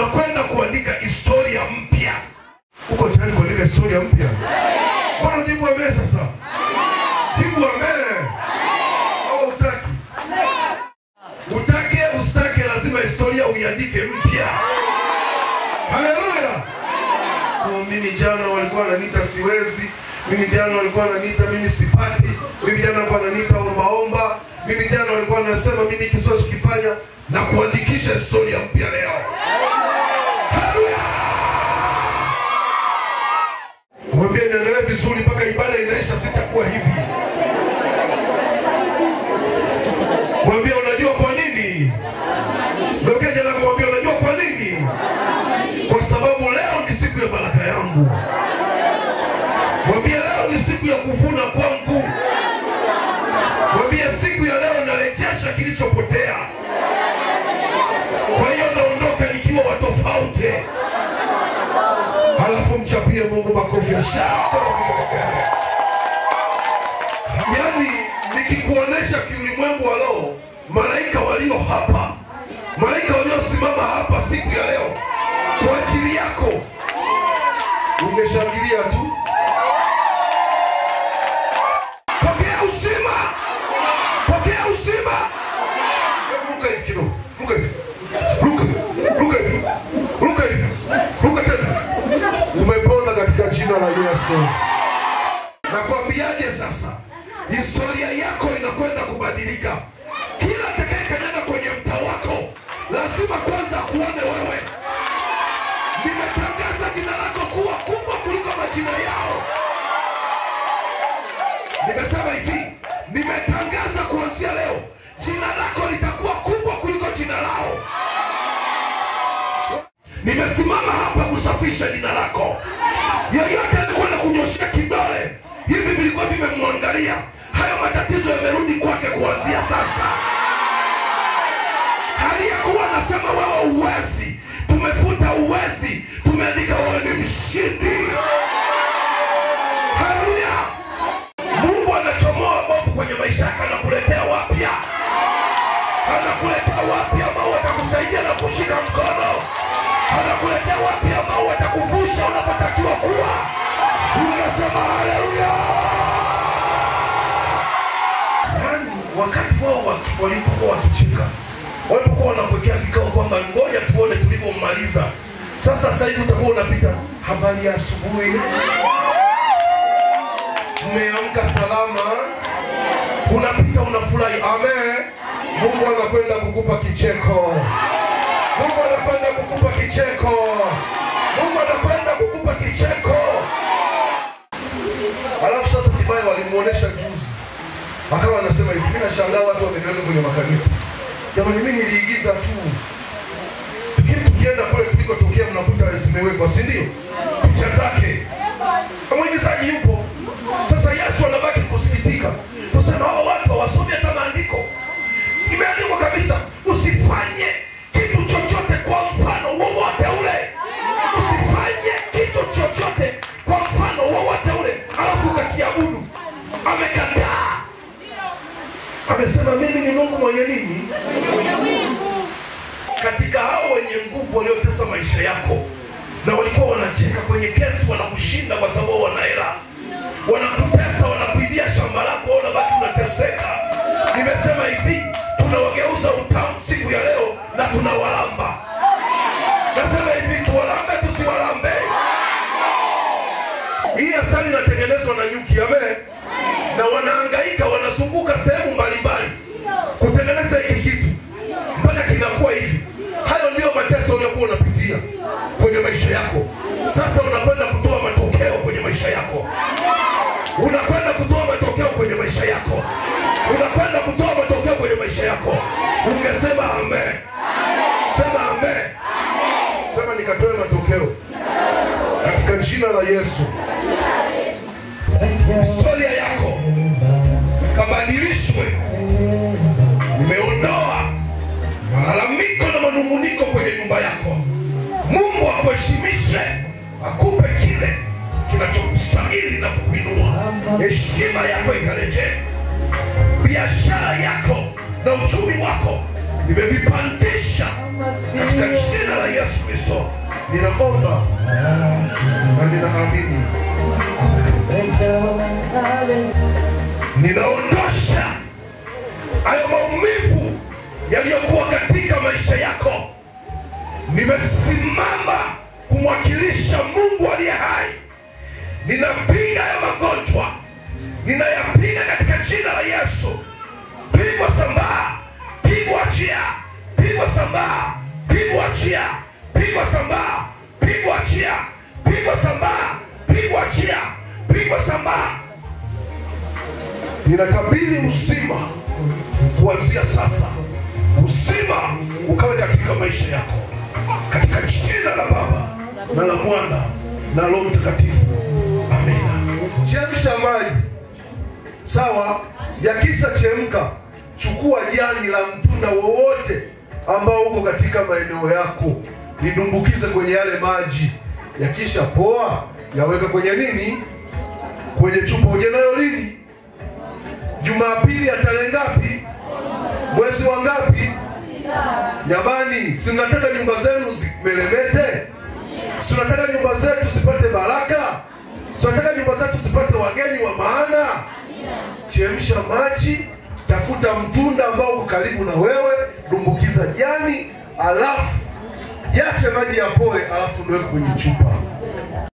Unakwenda kuandika historia mpya. Uko tayari kuandika historia mpya? Mbona jibu amen sasa? Jibu amen. Au utaki? Utake usitake, lazima historia uiandike mpya. Haleluya. Mimi jana walikuwa wananiita siwezi, mimi jana walikuwa wananiita mimi sipati, mimi jana walikuwa wananiita omba omba, mimi jana walikuwa wanasema mimi kisiwezi kufanya, na kuandikisha historia mpya leo. Haleluya. Mwambie niangalie vizuri mpaka ibada inaisha, sitakuwa hivi. Mwambie unajua kwa nini? Ndio jana kumwambia unajua kwa nini? Kwa sababu leo ni siku ya baraka yangu. Mwambie leo ni siku ya kuvuna kwangu. Mwambie siku ya leo narejesha kilichopotea. Kwa hiyo naondoka nikiwa wa tofauti. Halafu mchapie Mungu makofi ya shangwe. Yaani nikikuonesha kiulimwengu wa leo, malaika walio hapa, malaika waliosimama hapa siku ya leo kwa ajili yako, ungeshangilia tu. Pokea uzima. Pokea uzima. Ruka hivi kidogo. Ruka hivi. Ruka. Ruka hivi. Ruka hivi. Ruka tena. Umepona katika jina la Yesu. Nakwambiaje sasa? Historia yako inakwenda kubadilika. Kila atakayekanyaga kwenye mtaa wako lazima kwanza kuone wewe. Nimetangaza jina lako kuwa kubwa kuliko majina yao. Nimesema hivi, nimetangaza kuanzia leo jina lako litakuwa kubwa kuliko jina lao. Nimesimama hapa kusafisha jina lako. Yeyote alikuwa anakunyoshia kidole, hivi vilikuwa vimemwangalia, hayo matatizo yamerudi kwake kuanzia sasa. Aliyekuwa anasema wewe uwezi, tumefuta uwezi, tumeandika wewe ni mshindi. Haleluya. Mungu anachomoa bovu kwenye maisha yako, anakuletea wapya. Anakuletea wapya ambao watakusaidia na kushika mkono. Anakuletea wapya ambao watakuvusha unapotakiwa kuwa. Ungesema haleluya. Yaani wakati wao walipokuwa wakicheka, walipokuwa wanakuwekea vikao kwamba ngoja tuone tulivyomaliza. Sasa hivi utakuwa unapita, habari ya asubuhi, mmeamka salama, unapita unafurahi. Amen. Mungu anakwenda kukupa kicheko. Mungu anakwenda kukupa kicheko. Mungu anakwenda kukupa kicheko. Alafu sasa kibaya walimuonesha juzi, akawa anasema hivi, mimi nashangaa watu wameniweka kwenye makanisa. Jamani, mimi niliigiza tu. Tukienda kule tulikotokea mnakuta zimewekwa, si ndio? Picha zake. Mwigizaji yupo. Sasa Yesu anabaki kusikitika, kusema hawa watu hawasomi hata maandiko. Imeandikwa kabisa, usifanye kitu chochote kwa mfano wowote ule. Usifanye kitu chochote kwa mfano wowote ule, alafu ukakiabudu. Amekataa. Amesema mimi ni Mungu mwenye nini? Katika hao wenye nguvu waliotesa maisha yako, na walikuwa wanacheka kwenye kesi, wanakushinda kwa sababu wana hela, wanakutesa, wanakuibia shamba lako, unabaki unateseka. Nimesema hivi, tunawageuza utamu siku ya leo na tunawalamba. Nasema hivi, tuwalambe tusiwalambe. Hii asali inatengenezwa na nyuki, amen. Na wanahangaika, wanazunguka sehemu mbalimbali kutengeneza hiki kitu mpaka kinakuwa hivi. Hayo ndio mateso uliyokuwa unapitia kwenye maisha yako. Sasa unakwenda kutoa matokeo kwenye maisha yako. Unakwenda kutoa matokeo kwenye maisha yako. Unakwenda kutoa matokeo kwenye maisha yako. Ungesema amen. Sema amen. Sema nikatoe matokeo katika jina la Yesu. Historia yako ikabadilishwe. Nimeondoa malalamiko na manunguniko kwenye nyumba yako. Mungu akuheshimishe, akupe kile kinachokustahili na kukuinua. Heshima yako ikarejee. Biashara yako na uchumi wako nimevipandisha Katika jina la Yesu Kristo ninaomba na ninaamini. Ninaondosha hayo maumivu yaliyokuwa katika maisha yako. Nimesimama kumwakilisha Mungu aliye hai. Ninapiga hayo magonjwa, ninayapiga katika jina la Yesu. Pigwa sambaa, pigwa achia, pigwa sambaa, pigwa achia, pigwa sambaa, pigwa achia, pigwa sambaa, pigwa achia, pigwa sambaa. Ninatabiri uzima kuanzia sasa, uzima ukawe katika maisha yako, katika jina la Baba na la Mwana na Roho Mtakatifu. Amina. Chemsha maji, sawa? Yakisha chemka, chukua jani la mtunda wowote ambao uko katika maeneo yako, lidumbukize kwenye yale maji. Yakisha poa, yaweka kwenye nini? Kwenye chupa. Uje nayo lini? Jumapili ya tarehe ngapi? Mwezi wa ngapi? Jamani, si mnataka nyumba zenu zimelemete? Si mnataka nyumba zetu zipate baraka? Si mnataka nyumba zetu zipate wageni wa maana? Chemsha maji, tafuta mtunda ambao uko karibu na wewe, dumbukiza jani, alafu yache maji yapoe, alafu ndio kwenye chupa.